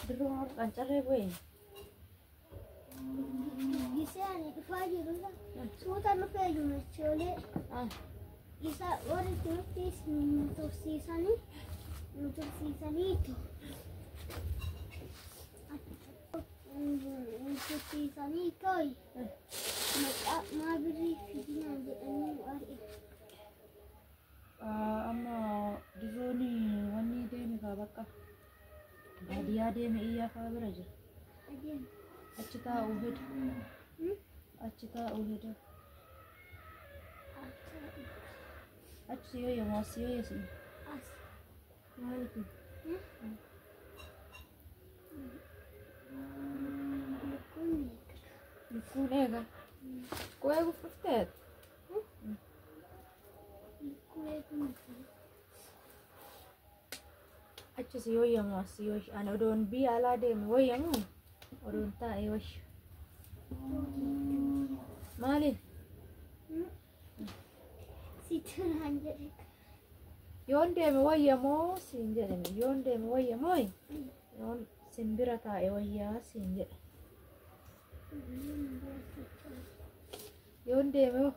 Dirroon har'a qancarree bu'e. Gisee ani dhufaa jiru suuta dhufee jiru isa warri turtiis nu tursiisanii nu tursiisaniitu nu tursiisanii tooyi maqaa maa birrii fidinaan jedhanii nu ari'an. Amma dirroon wanni deeme kaa bakka baadiyyaa deeme iyyaa faa bira jira. Adeemu. Achi taa'uu heda. Achi taa'uu heda. Achi si yooyyamu as si yooyyasi. As. Maaliif? Lukkuun eega. Lukkuun eega. Lukkuu eeguuf dhufteet? Lukkuu eeguun Achi si yooyyamu as si yooyya. Ani odoon biyya alaa deeme wayyamu odoon taa'e wayya. Maaliif? Situraan jedhe. Yoon deeme wayyamoo siin jedhame. Yoon deeme wayyamoo yoon simbira taa'e wayyaa siin jedhe. Yoon deeme hoo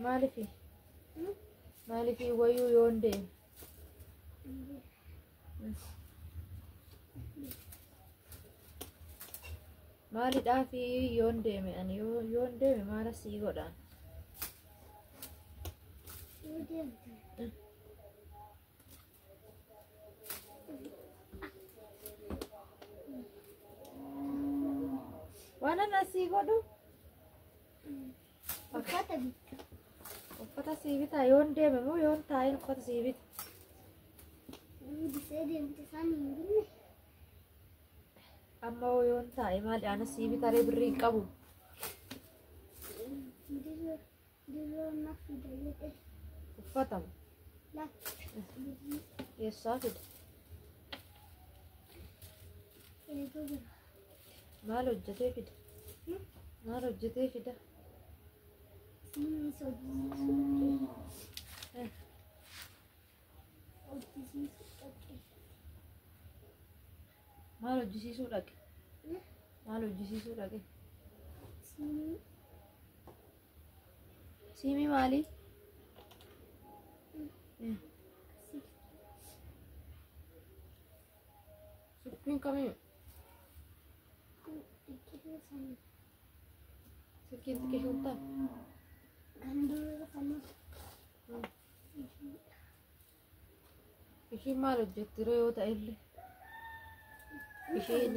maaliif? Maaliif wayyuu yoon deeme? Maalidhaaf yoon deeme ani yoon deeme maala sii godhaan? Yoo deemte. Waan ana sii godhu Uffata bitta. Uffata sii bitaa yoon deeme moo yoon taa'een uffata sii bita? Gisee deemte isaan hin binne. Amma hoo yoon taa'e maali ana sii bitaree birrii hin qabu? Dirroo na fida jedhe. Uffatama Lakki birrii eessaa fida? Eeguu bira. Maal hojjetee fida? Maal hojjetee fida? Siinis hojjisiisuu dhaqee. Hojjisiisuu dhaqee. Maal hojjisiisuu dhaqe? Maal hojjisiisuu dhaqe? Siinii. Siimii maalii? Silkiin kamii? Xiqqishuu sanii. Silkiin xiqqishuun ta'a. Kan dura kana. Ishiin maal hojjetti ree yoo ta'e illee? Ishiin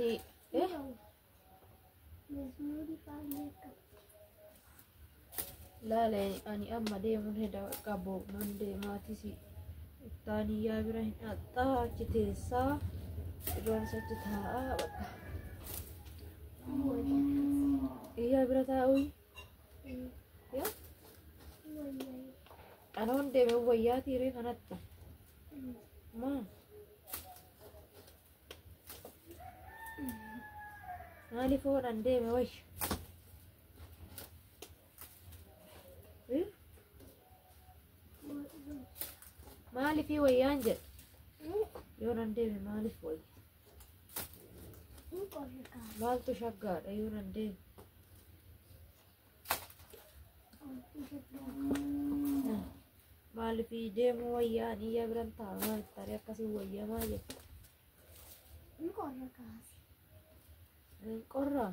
Mesmurii faallee qabdi. Laale ani amma deemuun heda qabu nan deemaatis ittaaniyyaa bira hin dhaxxaa achi teessaa iddoon isa achi taa'aa bakka. Iyyaa bira taa'uu yaa qanoon deeme wayyaa tiiree kanatti maa maaliif hoodhan deeme wayya? Maaliif wayyaan jedhe? Yoo nan deeme maaliif wayya? Maaltu shaggaadha yoo nan deeme? Maaliif deemuu wayyaan iyya biran taa'a maaliif tarii akkasii wayyamaa jette? Hin qorraa?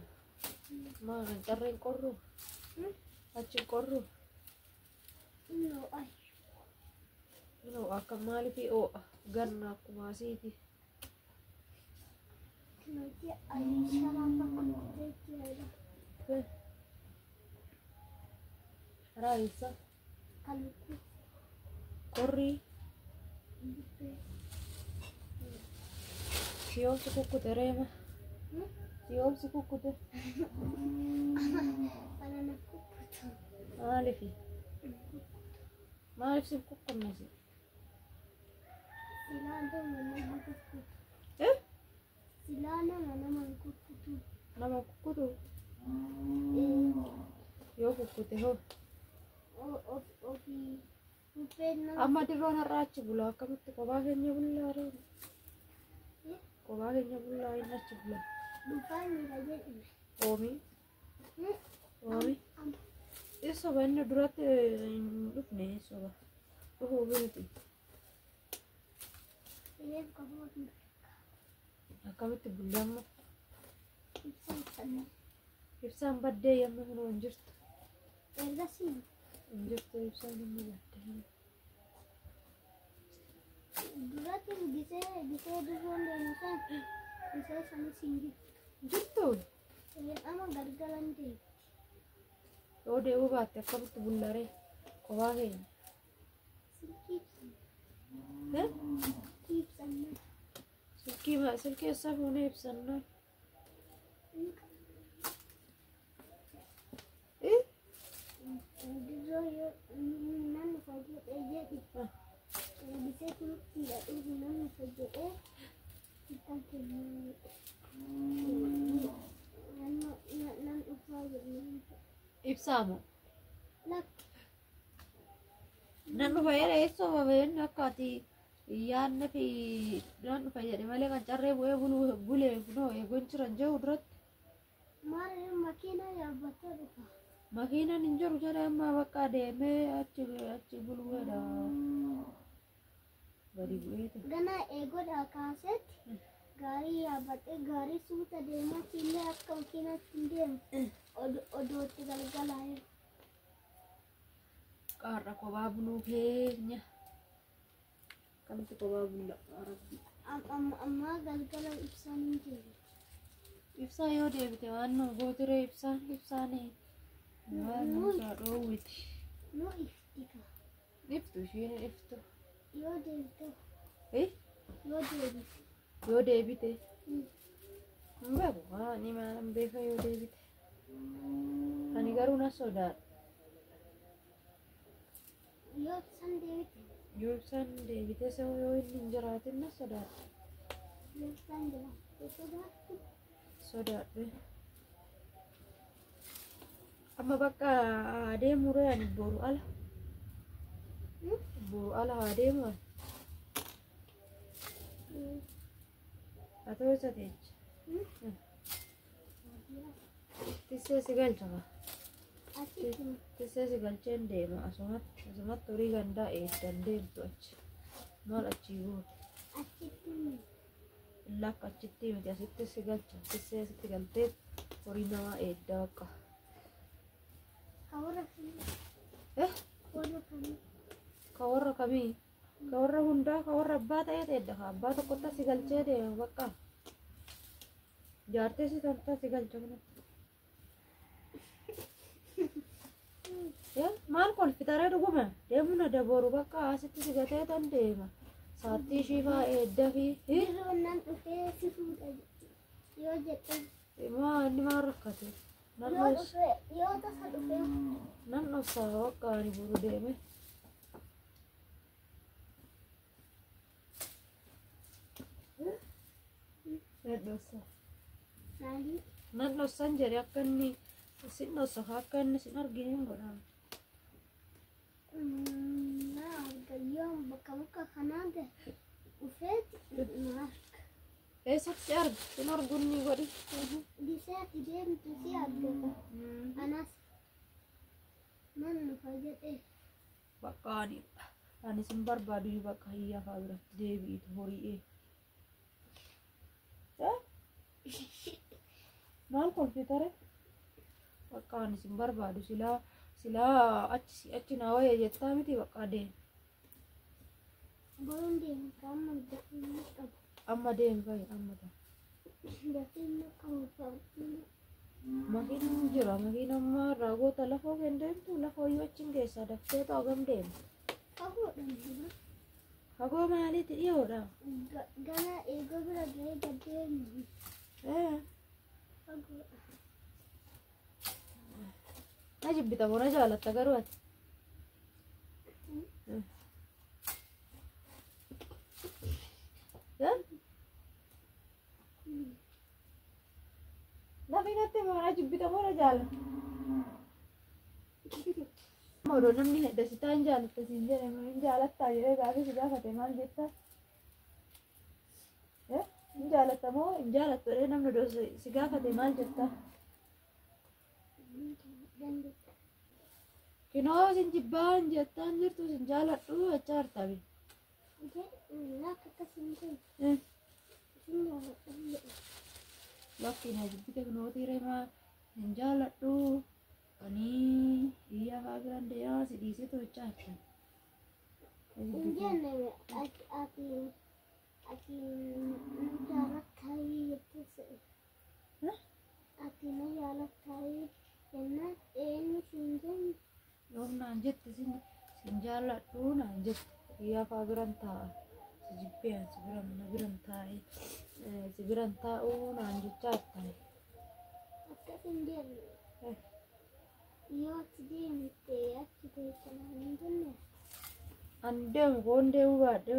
Maa kan carree hin qorru? Achi hin qorru? Inoo akka maaliif oo'a? Ganna akkuma asiiti. Karaa eessa? Qorrii siyoomsi kukkute reema. Siyoomsi kukkute. Maaliif? Maaliif si kukkunne si? Eh? Nama kukkutu? Yoo kukkute hoo? Amma dirroon har'a achi bula akkamitti kophaa keenya bullaa reema? Kophaa keenya bullaa inni achi bula. Dhufaan jira jedhame. Oomii. Oomii. Soba inni duratti hin dhufne soba. Dhufuu miti. Reef qofa Akkamitti bulle amma? Ibsaan ibsanne. Ibsaan baddee yemmuu kunoo hin jirtu. Ergasii Hin jirtu ibsaan inni baddee. Duratti gisee durroon deemu san gisee sanis hin jirtu. Hin jirtu? Amma galgalan deemti. Yoo deemuu baatte akkamitti bullaree? Kophaa keenya. Silkii ibsanne. Silkii ibsanne. Silkii eessaa fuunee ibsannaa? Dirroo yoo namni fayyadhee jedhi. Gisee turtiidha dhufu namni fayyadhee ilkaan keenya nan dhufaa jedhu. Ibsaamu. Lakki. Nan dhufa jedhe eessoo inni akka ati yaadne fi nan dhufa jedhe malee kan carree bu'ee bulee kunoo eegoon jiran jiru duratti. Maal makiina yaabbatee dhufa. Makiinaan hin jiru jedhe amma bakka deemee achi buluudha. Gadi bu'eeti. Gana eegodhaa kaasetti gaarii yaabbatee gaarii suuta deemaa illee akka makiinaatti hin deemu. Odootti galgalaa'e. Qaarra kophaa buluu keenya. Akkamitti kophaa bulla? Rabbi. Ammaa galgala ibsaan hin deemti. Ibsaa yoo deebite waan nu gootiree ibsaan waan nurraa dhoowwiti. Nu ifti ka. Iftu ishiin iftu. Yoo deebite. Yoo deebite. Yoo deebite. Hin beeku ani maalan beeka yoo deebite. Ani garuu na sodaadha. Yoo ibsaan deebite. Yoo ibsaan deebite yoo inni hin jiraatin na sodaadha. Yoo ibsaan jiraate sodaattu. Sodaadhe. Amma bakka adeemu ree ani boru ala. Boru ala adeemu ani. Haa ta'u isa teecha. Tissee si galcha kaa. Tissee si galcheen deema asumatti horii gandaa eeddan deemtu achi. Maal achii goote? Achitti. Lakka achitti miti asitti si galcha. Tissee asitti galtee horii namaa eedda bakka. Ka warra kamii? Warra kamii? Ka warra kamii? Ka warra hundaa ka warra abbaa ta'ee eedda ka abbaa tokkotti si galchee deema bakka. Jaartee si toltaa si galcha kanatti. Maal kolfitaree dhuguma deemuu na dabooru bakka asitti si gatee tan deema. Saattii ishii fa'aa eedda fi. Dirroon nan dhufee si fuudha yoo jedhe. Maa inni maal rakkate? Yoo tasa dhufee. Nan dhofsaa bakka ani boru deeme. Nan dhofsaa. Nan dhofsan jedhe akka inni sin dhofsa akka inni sin argine hin godhamu. Na arga yoo bakka muka kanaa gahe dhufeeti na arga. Eessatti arga? Sin arguun ni godhi. Gisee ati deemtu si argata. Anas nan dhufa jedhee. Bakka ani sin barbaadu bakka hiyyaa fa'aa biratti deebi'itu horii. Maal kolfitare? Bakka ani sin barbaadu silaa achi naa wayya jettaa miti bakka deemi. Boruun deemu amma dafii qabu. Amma deemi fa'i amma ta'a. Dafii qabu fa'i. Makiinaan jira makiina amma irraa goota lafoo kan deemtu lafoo yoo achiin keessaa daftee ta'u gam deema. Fagoodha jira. Fagoo maaliiti dhiyoodha? Gana eegoo bira gahee gad deemu. Fagoodha. Na jibbita moo na jaalatta garuu ati? Lafii natti moo na jibbita moo na jaalatta? Odoo namni dasitaa hin jaalatta siin jedhe hin jaalattaa jedhee gaafii si gaafate maal jettaa? Hin Jaalatta moo hin jaalattu jedhee namni odoo si gaafate maal jetta? Dandeetta. Kinoo sin jibbaan jettaan jirtu, sin jaaladhu jechaa jirta. Lakka akkas hin ta'e. Sin jaaladha jedhe. Lakki na jibbite kinootii reemaa hin jaaladhu. Ani iyyaa fa'aa biraan deemaa si dhiisee jechaa jirta. Hin jenne, ati ati ati na jaalattaa jettee se'e. Ati na jaalattaa jennaan eenyu siin jenne? Yoom naan jette? Sin jaaladhu naan jette. Iyyaa fa'aa biran taa'a. Si jibbee si biran na biran taa'e si biran taa'uu naan jechaa jirta. Akkas hin jenne. Yoo achi deemte achi teessa naan hin jenne. Ani deemu koon deemuu baadhe.